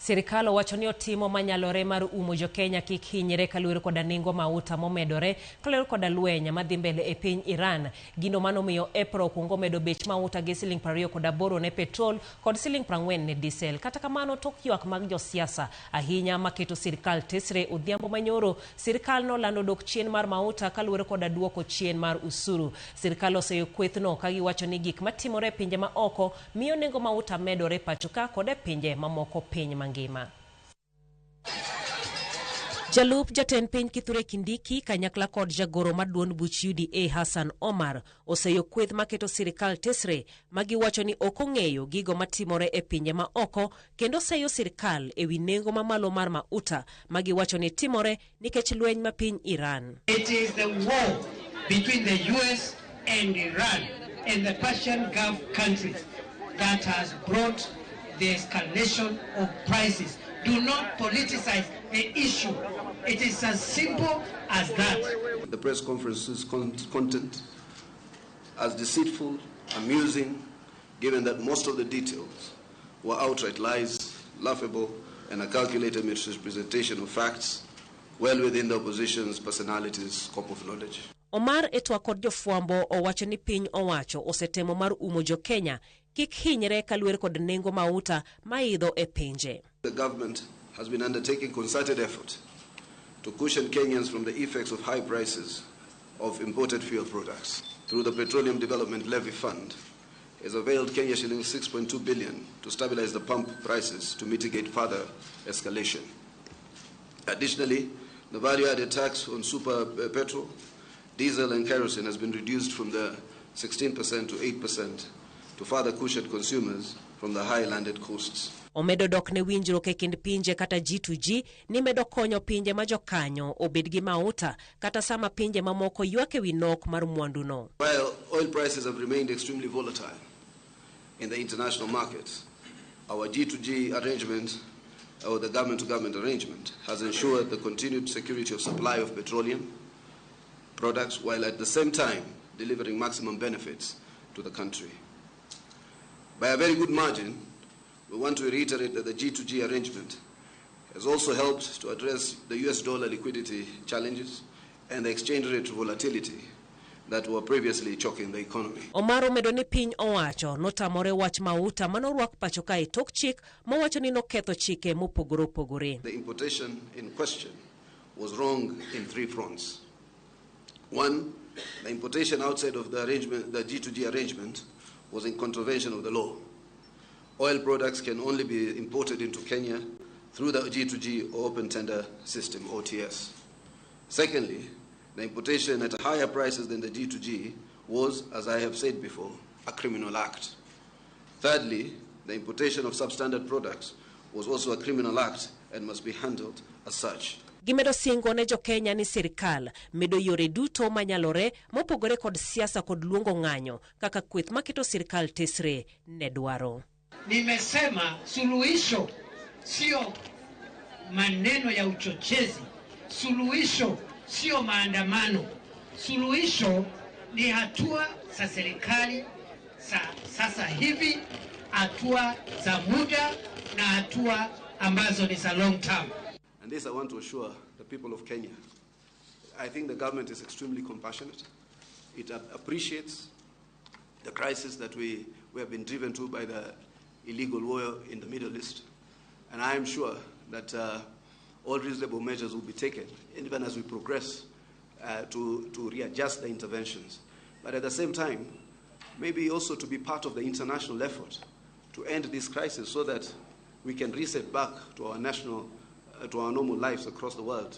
Sirikal owacho ni otimo manyalore mar umo jokenya kik hinyre kaluwore koda nengo mauta momedore kaluwore koda lweny madhi mbele e piny Iran. Gino manomiyo EPRA okuongo medo bech mauta gi siling 28 ne petrol kod siling 40 ne diesel. Kata kamano tok ywak mag josiasa ahinya maketo sirikal tesre odhiambo manyoro, sirikal nolando dok chien mar mauta kaluwore koda duoko chien mar usuru. Sirikal oseyo kwethno ka giwacho ni gik matimore e pinje ma oko miyo nengo mauta medore pacho ka kod e pinje mamoko piny mangima. Jalup jatend piny Kithure Kindiki kanyakla kod jagoro mar duond buch UDA Hassan Omar oseyo kweth maketo sirikal tesre magiwacho ni ok ong'eyo gigo matimore e pinje ma oko kendo seyo sirikal ewi nengo mamalo mar mauta magiwacho ni timore nikech lweny ma piny Iran. It is the war between the US and Iran and the Persian Gulf countries that has brought the escalation of prices. Do not politicize the issue. It is as simple as that. The press conference's content as deceitful, amusing, given that most of the details were outright lies, laughable, and a calculated misrepresentation of facts well within the opposition's personality's scope of knowledge. Omar e twak kod jofwambo owacho ni piny owacho osetemo mar umo jokenya kik hinyre kaluwore kod nengo mauta maidho e pinje. The government has been undertaking concerted effort to cushion Kenyans from the effects of high prices of imported fuel products. Through the Petroleum Development Levy Fund, has availed Kenya shillings 6.2 billion to stabilize the pump prices to mitigate further escalation. Additionally, the value-added tax on super petrol, diesel and kerosene has been reduced from the 16% to 8% to further cushion consumers from the high landed costs. Omedo dok ne winjruok e kind pinje kata G2G ni medo konyo pinje ma jokanyo obed gi mauta kata sama pinje mamoko ywak e wi nok mar mwanduno. While oil prices have remained extremely volatile in the international markets, our G2G arrangement, or the government-to-government arrangement, has ensured the continued security of supply of petroleum products while at the same time delivering maximum benefits to the country. By a very good margin, we want to reiterate that the G2G arrangement has also helped to address the US dollar liquidity challenges and the exchange rate volatility that were previously choking the economy. Omar omedo ni piny owacho notamore wach mauta manorwak pacho kae tok chik mowacho ni noketho chike mopogore opogore. The importation in question was wrong in three fronts. One, the importation outside of the arrangement, the G2G arrangement, was in contravention of the law. Oil products can only be imported into Kenya through the G2G or Open Tender System, OTS. Secondly, the importation at higher prices than the G2G was, as I have said before, a criminal act. Thirdly, the importation of substandard products was also a criminal act and must be handled as such. Gimedo singo ne jokenya ni sirikal medo yore duto manyalore mopogore kod siasa kod luongo ng'anyo kaka kweth maketo sirikal tesre ne dwaro. Nimesema suluhisho sio maneno ya uchochezi, suluhisho sio maandamano, suluhisho ni hatua za serikali za sasa hivi, hatua za muda na hatua ambazo ni za long term. And this I want to assure the people of Kenya. I think the government is extremely compassionate. It appreciates the crisis that we have been driven to by the illegal war in the Middle East. And I am sure that all reasonable measures will be taken, even as we progress, to readjust the interventions. But at the same time, maybe also to be part of the international effort to end this crisis so that we can reset back to our national, to our normal lives across the world.